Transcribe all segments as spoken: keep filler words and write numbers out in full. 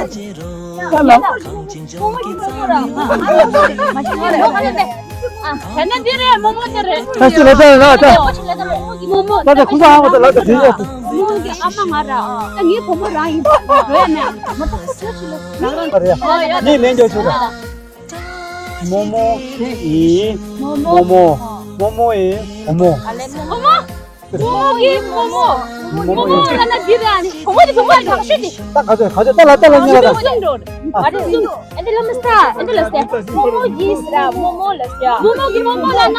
ད་ལ། ད་ལྟ་འདི་རེད། རྨོ་མོ་འདི་རེད། ད་ཅི་ལ་ད་ལ་ད། རྨོ་མོ་ད་ད་ཁོང་ཚོ་ཨ་མ་ད་ལ་ད་དེ་ཡོད། རྨོ་མོ་གི་ཨ་མ་ང་ར། ད་ངའི་བུ་མོ་རང་ཡིན་པ། རོ་ཡ་མེ་ཨ་མ་ད་ཁོ་ཚོ་ཞིག་ལ་རང་རང་། ངས་ལན་རྒྱག་ཆོག་ག་རྨོ་མོ་ཡིན། རྨོ་མོ། རྨོ་མོ་ཡིན། བུ་མོ། རྨོ་མོ། རྨོ་མོ་གི་རྨོ་མོ། རྨོ་མོ་ལ་ན་འདི་ར་ནི། བུ་མོ་འདི་བུ་མོ་ལ་ཤི་འདི། ད་ག་ཚོད་ག་ཚོད་ད་ལ་ད་ལ་ཉལ་ད། ཨ་རེ་སུ། ཨེ་འདི་ལ་མི་ས། ཨེ་འདི་ལ་སེ། རྨོ་མོ་གི་སི་ར། རྨོ་མོ་ལ་སེ། རྨོ་མོ་གི་རྨོ་མོ་ལ་ན།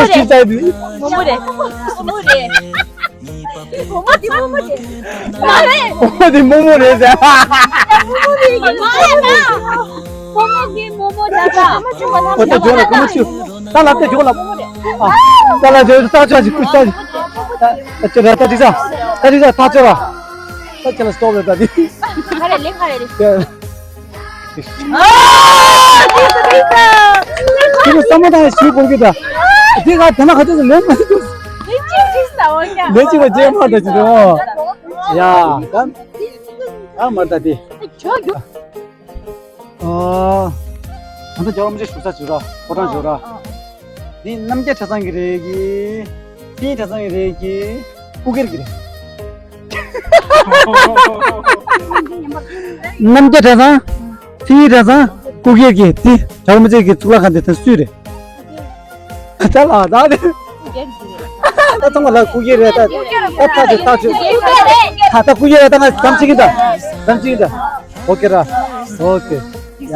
མོ་ཞིག་ཙག་དེ། མོ་མོ་རེད། མོ་མོ་རེད། མོ་མོ་དེ་མོ་མོ་རེད། མ་རེད། མོ་མོ་དེ་མོ་མོ་རེད་ཟེར། མོ་མོ་དེ་མ་རེད་ད། མོ་མོ་གི་མོ་མོ་ད་ད། ཨོ་ད་ཇོ་ལ་གོ་མ་ཆུ། ད་ལ་ཏེ་ཇོ་ལ། ཨ། ད་ལ་ཇོ་ད་ཇོ་ཅིག་ད་ཅི་ད་ད་ཅི་ད་ད་ཅི་ད་ད་ཅི་ད་ད་ཅི་ལ་སྟོབ་རེད་ད་དེ། ག་རེ་ལེ་ག་རེ་ལེ། དེ་ལ་བསམ་བློ་བཏང་ཞུ་དགོས་ཀྱི་ད། དེ་ག་དེ་ན་ག་ཚོད་ལེན་མ་ཐུབ། ལེན་ཅིག་བྱེད་མ་ད་ཅི་རོ། ཡ་ད་ད་མ་ད་དེ། ཨ། ད་ལྟ་རྒྱལ་བ་རིན་པོ་ཆེ་བཞུགས་ས་བྱོས་ར། ཕོ་བྲང་བྱོས་ར། འདི་རྣམ་རྒྱལ་གྲྭ་ཚང་གི་རེད་གི། སྤྱི་ཡི་གྲྭ་ཚང་གི་རེད་གི། སྐུ་སྒེར་གི་རེད། རྣམ་རྒྱལ་གྲྭ་ཚང་། སྤྱི་ཡི་གྲྭ་ཚང་། སྐུ་སྒེར་གི་དེ་རྒྱལ་བ་རིན་པོ་ཆེ་གི་གཙུག་ལག་ཁང་དེ་ད་སུའི་རེད། ད་ལ་ད་ད་ཚང་མ་ལ་སྐུ་སྒེར་རེད་ད། ད་ཐག་ཆོད་ཐག་ཆོད། ད་ད་སྐུ་སྒེར་རེད་ད། ང་ཙམ་ཅིག་ཡིན་ད། ཙམ་ཅིག་ཡིན་ད། ཨོ་ཀེ་ར། ཨོ་ཀེ། ཡ།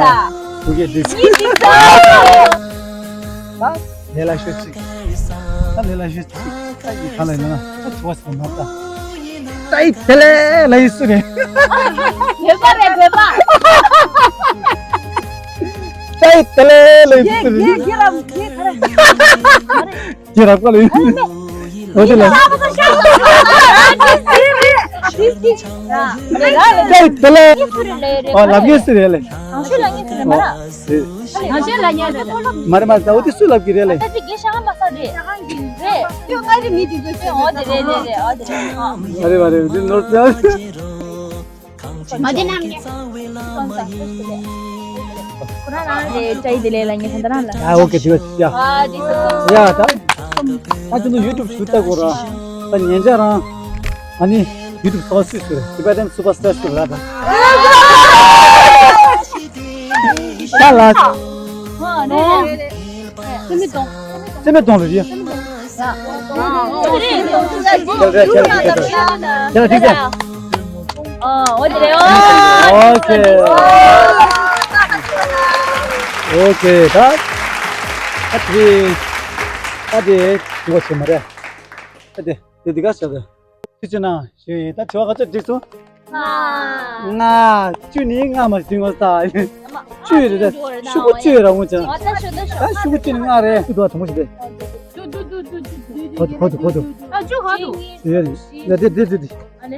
སྐུ་སྒེར་འདི། ད་ལས་ལ་ཤོད་ཅིག་ད་ལས་ལ་ཤོད་ཅིག་ད་ཡི་ག་ལ་ཡིན་ན་ད་ཚོ་བ་ཟེར་མ་ད། ད་ཡི་དེ་ལས་ལ་ཡི་སུ་རེད། བོད་པ་རེད་བོད་པ། ད་ཡི་དེ་ལས་ལ་ཡི་སུ་རེད། རྒྱལ་རྒྱལ་རྒྱལ་རྒྱལ་ར་ག་ལ་ཡོད། འོ་དེ་ལ། ལ་ལ་ལ། ལ་ལ་ལ། ཨ་ལབ་ཡོད་སི་རེད་ལེ། གང་ཤོད་ལ་ངེས་སི་རེད་མ་རེད། གང་ཤོད་ལ་ངེས་རེད། མ་རེད་མ་རེད། ད་འོ་དེ་སུ་ལབ་ཀྱི་རེད་ལེ། ད་དེ་རྒྱལ་ཤ་ང་མ་ས་རེད། རེད། ཡོ་ང་རེ་མི་དེ་དུ་ཤོད། འོ་དེ་རེད་རེད་རེད། འོ་དེ་རེད། མ་རེད་མ་རེད། འདི་ནོར་ཙམ། མ་དེ་ནམ་ཉེ། ཁོ་རང་རང་རེད། ཏྲའི་དེ་ལས་ལ་ངེས་ད་རང་ལ། ཡ་ཨོ་ཀེ་དེ་ཡ། ཨ་དེ་སོ་སོ། ཡ་ད། ད་ཁྱོད་ཚོ་ཡུ་ཊུབ་ཞུ་ལྟ་དགོས་ར། ད་ཉན་ཆ་རང་། ཨ་ནི་ཡུ་ཊུབ་སོ་སོས་ཟེར། ཏི་བེ་ཊན་སུ་པར་སི་ཊར་ཟེར་ར་ད། ད་ལ། ཨ་ནི། སེ་མི་གཏོང་། སེ་མི་གཏོང་རེད་ཡ། ཁྱེད་ལ་ཁྱེད་ལ་ཁྱེད་ལ། ཨ་འོ་དེ་རེད། ཨོ་ཨོ་ཁེ། ཨོ་ཁེ་ད། ཨ་ཏི། ཨ་ཏི། དྲི་བ་བྱེད་མ་རེད། ཨ་ཏི། དེ་འདི་ག་བྱ་དེ། ཐུགས་རྗེ་གནང་ཞུ་ཡིན། ད་དྲི་བ་ག་ཚོད་འགྲིག་སོང་། ལྔ། ལྔ། བཅུ་ནི་ལྔ་མ་ཞིག་ངོ་ས། བཅུ་རེད་ད། ཤོག་བུ་བཅུ་ར་འོང་ཅང་། ད་ཤོག་བུ་བཅུ་ནི་ལྔ་རེད། ཤོག་བུ་དང་པོ་ཞིག་རེད། གོ་ཐུབ་གོ་ཐུབ་གོ་ཐུབ། ཨ་བཅུ་ག་འདུག་ཡོད་རེད། ཡ་དེ་དེ་དེ་དེ། ཨ་ལེ།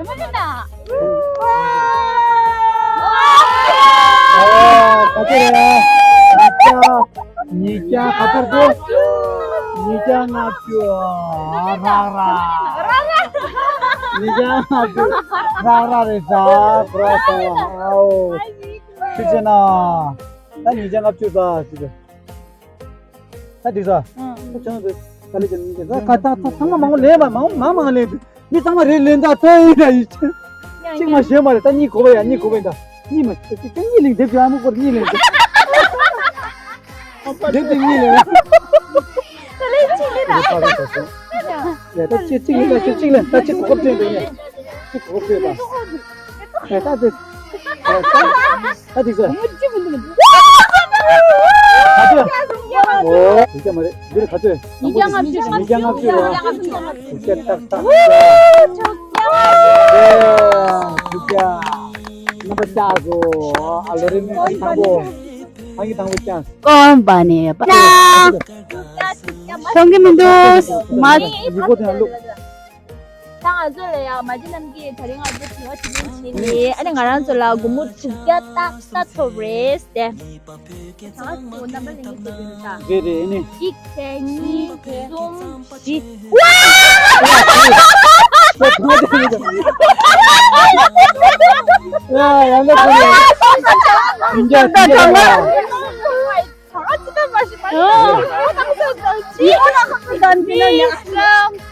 ཨོ། ག་ཚོད་རེད། ཉིས་བརྒྱ། ཉིས་བརྒྱ་ག་ཚོད་འདུག་ཉིས་བརྒྱ་ལྔ་བཅུ། ཨ། རག་རག་ཉིས་བརྒྱ་ལྔ་བཅུ། རག་རག་རེད་ད། གོ་ར་སོང་། ཨའོ། ཁྱེད་ཚོ་ན། ད་ཉིས་བརྒྱ་ལྔ་བཅུ་ད་ཟེར། ད་འགྲིག་ས། ཨང་། ད་ཚང་མ་མང་པོ་ལེན་པ། མང་མང་མང་ལེན། མི་ཚང་མ་རེ་ལེན་ད་ལྟ་ཡིན་ད་ཡིན། གཅིག་མ་གཞན་མ་རེད། ད་གཉིས་དགོས་པ་ཡ། གཉིས་དགོས་པ་ཡིན་ད། གཉིས་མ་གཅིག་གཉིས་ལེན། དེབ་ཅིག་ཨ་མ་སྐོར་གཉིས་ལེན། དེབ་དེ་གཉིས་ལེན། ད་ལེན་གཅིག་ལེན་ད། ཡ་ད་གཅིག་གཅིག་ལེན་ད། གཅིག་གཅིག་ལེན་ད། གཅིག་གོ་སྐབས་སྤྲད་འདུག་ཡ། གཅིག་གོ་སྐབས་སྤྲད་ད། ད་ད་དེ། ད་དེ་ཟེར། ག་ཚོད། ཨོ། དེ་ཚོ་མ་རེད། འདིར་ག་ཚོད། ཉིས་བརྒྱ་ལྔ་བཅུ། ཉིས་བརྒྱ་ལྔ་བཅུ་རེད། དྲུག་བརྒྱ་ཏག་ཏག་དྲུག་བརྒྱ། རྣམ་པ་བཅག་སོ། ཨ། ལོ་རེ་མི་ཨང་དང་པོ། ཨང་ཀི་དང་པོ་བཅག་སོ། ཀོམ་པ་ནི་པ། མཐོང་གི་མི་འདུག་མ། ཡི་གོ་དེ་ལ་བླུགས། ད་ང་ཚོ་ལ་ཡང་མ་གཞི་རྣམས་ཀྱིས་དེ་རིང་ང་ཚོ་དྲི་བ་དྲིས་ལན་བྱས་ནས། ཨ་ནི་ང་རང་ཚོ་ལ་སྒོར་མོ་དྲུག་བརྒྱ་ཏག་ཏག་ཐོབ་རེད་དེ། ད་ང་ཚོ་རྣམ་པ་ལྷན་རྒྱས་བྱེད་དགོས་རེད་ད། རེད་རེད། ཨ་ནི། གཅིག་བྱས། གཉིས། གསུམ། བཞི། ཡ་ཡ་ལ་ཁོ་ཡ། ཡིན་རྒྱ་ཡིན་རྒྱ།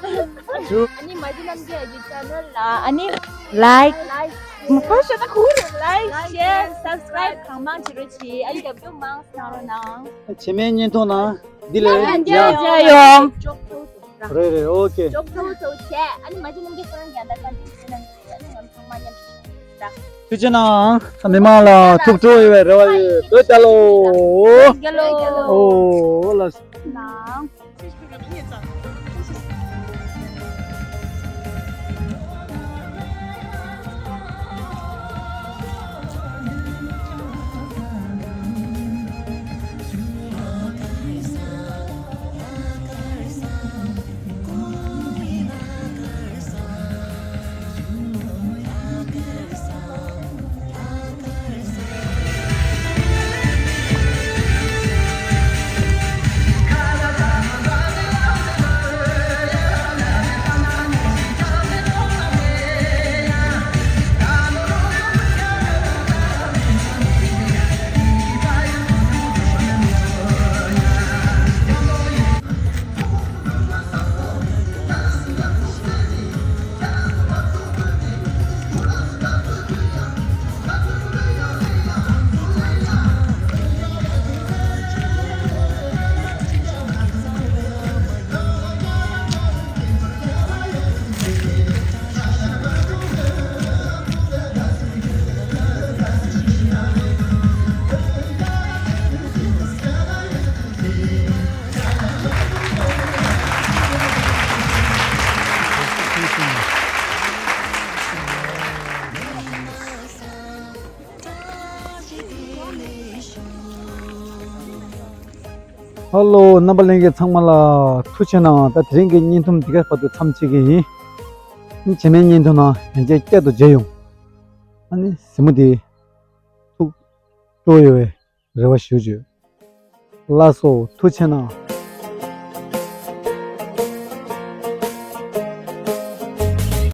ཨ་ནི་མ་གཞི་རྣམས་ཀྱི་ཨ་ཇི་ཆེ་ནལ་ལ་ཨ་ནི་ལའིཀ། ལའིཀ། མ་ཕར་ཤོག་ད་ཁུར། ལའིཀ། ཤེར། སབ་སི་ཀ་རབ་གང་མང་བྱེད་རོགས་གྱིས། ཨ་ནི་རྒྱབ་སྐྱོར་མང་ཙམ་གནང་རོགས་གནང་། བྱེ་མའི་བརྙན་ཐུང་ནང་འདི་ལས་ཡང་ཡང་ཡང་། རེད་རེད། ཨོ་ཁེ། ཅོག་ཚོ་ཚོ་བྱས། ཨ་ནི་མ་གཞི་རྣམས་ཀྱི་ཁོ་རང་རྒྱལ་ད་ག་འདི་བྱེད་ན་འདི་ཨ་ནི་ང་ཚང་མ་མཉམ་ཞིག་ད། ཐུགས་རྗེ་གནང་། མི་མང་ལ་ཐུགས་སྤྲོ་ཡོད་པའི་རེ་བ་ཡོད། བོད་རྒྱལ་ལོ། རྒྱལ་ལོ། ཨོ་ལ། ནང་། ཧ་ལོ། རྣམ་པ་ལྷན་རྒྱས་ཚང་མ་ལ་ཐུགས་རྗེ་གནང་། ད་དེ་རིང་གི་བརྙན་ཐུང་འདི་ག་བར་དུ་མཚམས་བཅད་ཀྱི་ཡིན། བྱེ་མའི་བརྙན་ཐུང་ནང་ཡང་བསྐྱར་བསྐྱར་དུ་མཇལ་ཡོང་། ཨ་ནི་གཟིགས་མོ་དེ་ཐུགས་སྤྲོ་ཡོད་པའི་རེ་བ་ཞུ་བྱོས། ལགས་སོ། ཐུགས་རྗེ་གནང་།